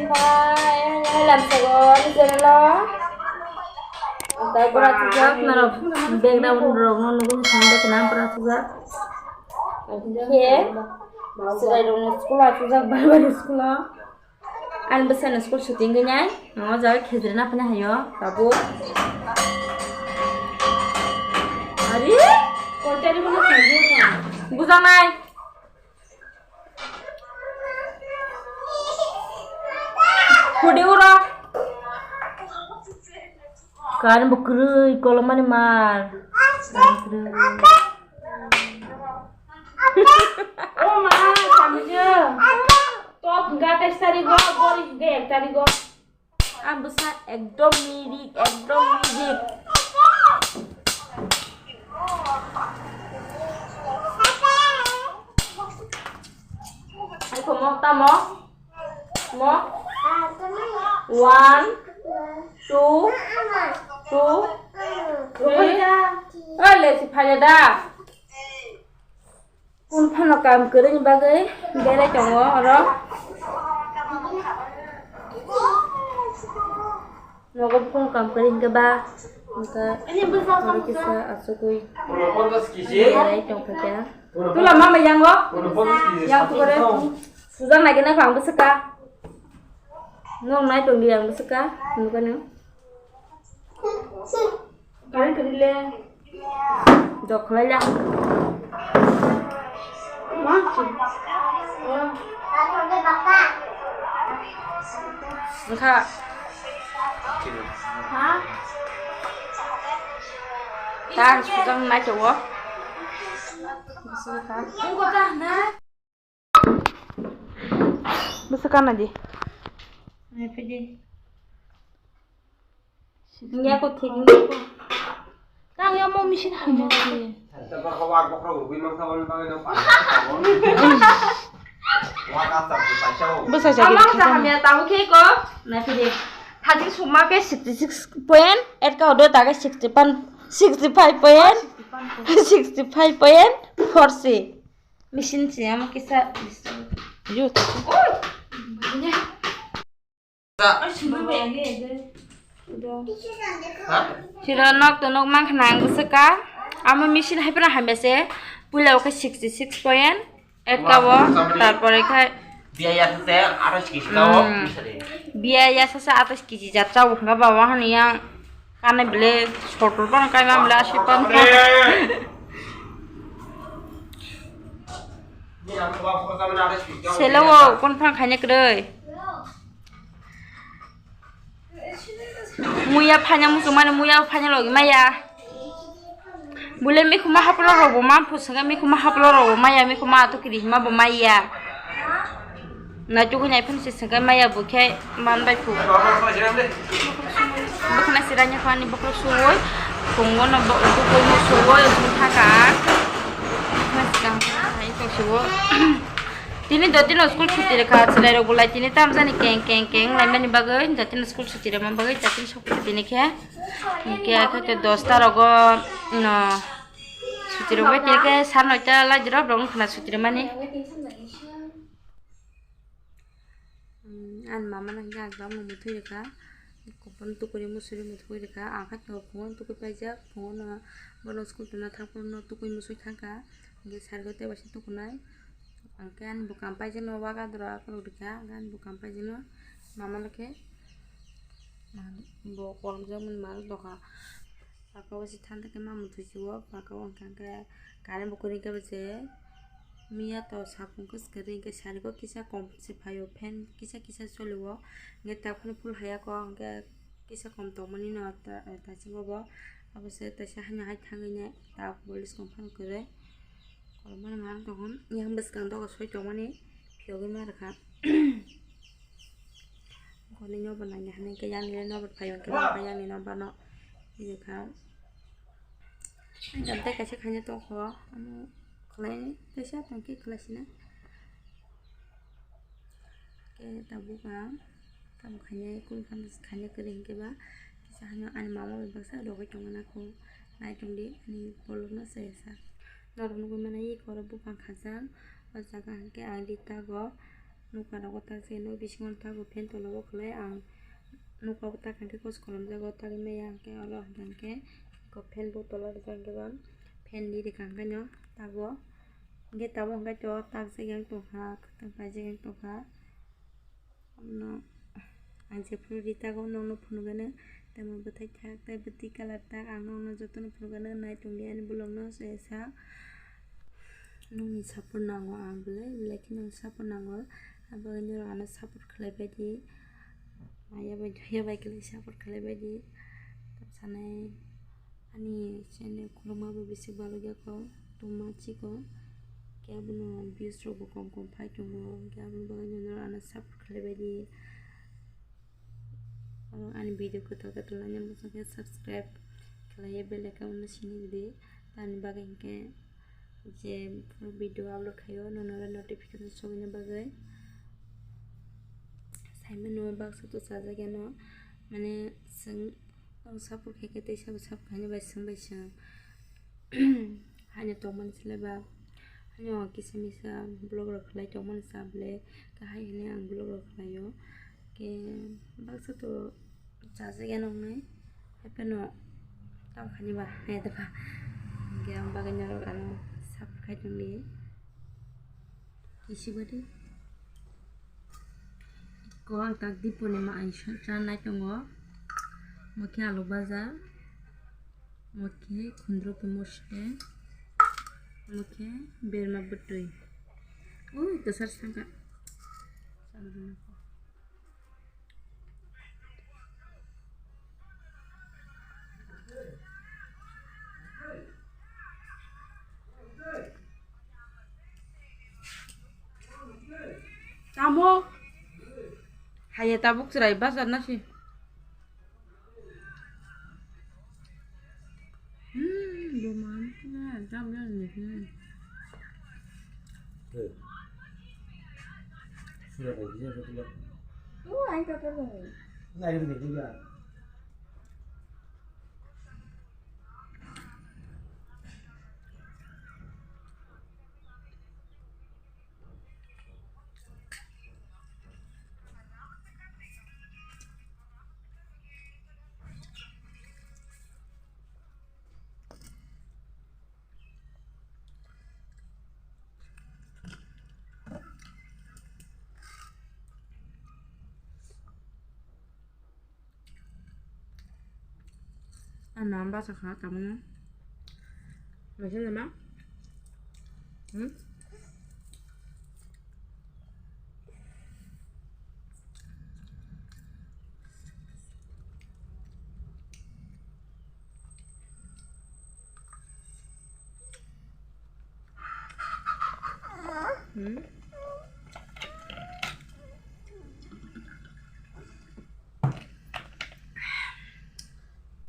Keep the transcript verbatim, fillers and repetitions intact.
Hai, hai, lamsogo, ni channel o. Tei pura chujak, norok background rok no nugwi, sound bo khna pura chujak. Khe, chwrai rok no school o chujak, bar bar school o. Ani bwsano school suti wngwi nai, o jaga khejrwna phano haio, babu. Ari? Bujanai. Hudi uro. Kan bo kwrwi kolomani mar. Kan kwrwi. O ma, samjwk. Top hwnkha atais tarigo, bori hwnkha ek tarigo. Ang bwsa ekdom mirik, ekdom mirik. Ai, kho mo, tamo? Mo? One, two, two, three. Oi, le, si phai le da. Kung phano kam kwrwini bagwi berai tongo oro. Nogo kung kam kwrwi hwnkhe ba hwnkhe oro kisa achugwi berai tongkha khe. Tula mama yango. Yang tukore. Sujak nai gana kang bwswk ka. Nwng nai tongdi yang bwswk ka. Nukha nw. Current kwrwi le. Dok khlai le. Ma? Wngkha. Ha? Ta ang sujak nai tongo. Wngkha ta na? Bwswk kana di. Nai phai di. Nya ko thik nya ko. Tang ya mo machine hamya. Bwsa sa. Amang sa hamya tamo khe ko. Nai phai di. Thajin suma ke sixty six point eight ka odo ta ke sixty pan, sixty five point, sixty five point four si. Machine se amo kisa. Yo. Siro nok to nok mang khna ang bwswk ka. Amo machine hai phano hamya se. Puila o khe sixty six point eight ka o. Tarpore khai biya ya se atais kg ka o. Biya ya se atais kg jat cha o kha ba wa hani yang. Kanai bele sotor pan kai mam bele asi pan. Selo o kon phang khaina kwrwi. Muya phanya muchung mani muya phanya logi maya. Bule mikhuma haplo robo ma phusanga mikhuma haplo robo maya mikhuma ato kiri hima bo maya. Naitukui nai phano se sengkhe maya bo khe man bai phu. Bwkhwna se ranya phani bokhorok suwoi phungo no bo-, bukui no suwoi song thaka. Bwkhwna se ranya phani tong suwo. Tini do tino school chuti rwkha, chwrai rok bolai tini tamjani keng keng keng laimani bagwi, do tino school chuti rwma bagwi, do tini sok tini khe. Khe khe dosta rogo no chuti rwbai tini khe sar noita lai drop rok wngkha na chuti rwmani. Hmm, ani mama no hingke ang tamo muthoi rwkha. Kopor tukuri musuri muthoi rwkha. Ang khe tongo phungo tukui paijak. Phungo no bono school tuna thang phuru no tukui musui thangkha. Hingke sargo tei waisa tukunai. Ang khe ani bwkang paijak no wagadra akhorok rwkha. Ang khe ani bwkang paijak no mama no khe bo kolokjak mani ma dokha. Saka o se thanta khe ma muthoi se o, saka o hwnkha khe current bo kwrwi khe bo se miya to sapung khe swkang ri hwnkhe sari o kisa kom se phaio, fan kisa kisa choli o, hwnkhe takhwlai phul haya kok hwnkhe kisa kom tongmani no ta-, taisik o bo, abo se taisa haino hai thangwi nai ta police kom phano kwrwi kolokma no ma tongkha yang bwskang doga soi tongmani phiyogwi ma rwkha. Goni nobar naina hinwi khe yang nini nobar phaio hwnkhe bangkha yang nini nobar no. Nini kha. Ang tei kaisa khaina tongkho. Ano khlai kaisa tongkhe khlai sina. Khe tabuk ang tamo khaina kunu khaina khaina kwrwi hwnkhe ba kisa hano ani mama bai baksa rogwi tongna kho. Nai tongdi ani bolokno chaya sa. Norok nugwi mano eko oro buphang khajang. O jaga hwnkhe ang ritago. Nokha rogo tak se nok bisingo tago fan tolao khlai ang nokha tak hwnkhe kos kolom jago tagwi maya hwnkhe oro hwnkhe fan bo tola rijak hwnkhe ba fan ni rikang hwnkhe no tago hwnkhe tabuk hwnkhe to tak jagao tongkha kwtang paijak tongkha. Abono ang jephuru ri tago nokno phunukgano tamo bwthai thak tei bwtwi colour tak ang nokno jotono phunukgano nai tongdi ani vlogno se sak. Nokni support nango ang belai belai kheno support nango. Abo norok ano support khlai baidi maya bai doya bai khlai support khlai baidi tamo sanai. Ani channel khulukma bo bisi balok ya kho tongma chikon khe abono views rok bo kom kom phai tongo hwnkhe aboni bagwi norok ano support khlai baidi. Oro ani video kwtal kwtal naina muchung khe subscribe khlaiwi bell icon no sini rwdi tamni bagwi hwnkhe je video upload khaio nono notification sogwini bagwi. Saimano baksa to chajakya no mane chwng. Ang support khaikhe tei sabo support khaina bai swng bai swng. Haino tongmani se le ba haino kisa misa vlog rok khlai tongmani sa bole kahai hwnwi ang vlog rok khlaio. Khe baksa to chajak ya noknai haiphano tamo khaini ba naitokha. Hwnkhe ang bagwi norok ano support khai tongdi. Kisi bari. Ko ang tak diponi ma aisa chanai tongo. Mokhe alu baja. Mokhe khundro ke moste. Mokhe berma bwtwi. Ui, kwchar sangka. Tamo. Haya tabuk chwrai bazar na si. Hmm, buma, hmm, jam jam ni, hmm. Hey. Sura bai, dia satu lah. Oh, ai kata tu. Nai, ini dia. Ano ang basa kha tamo. Basa nama? Hmm? Hmm?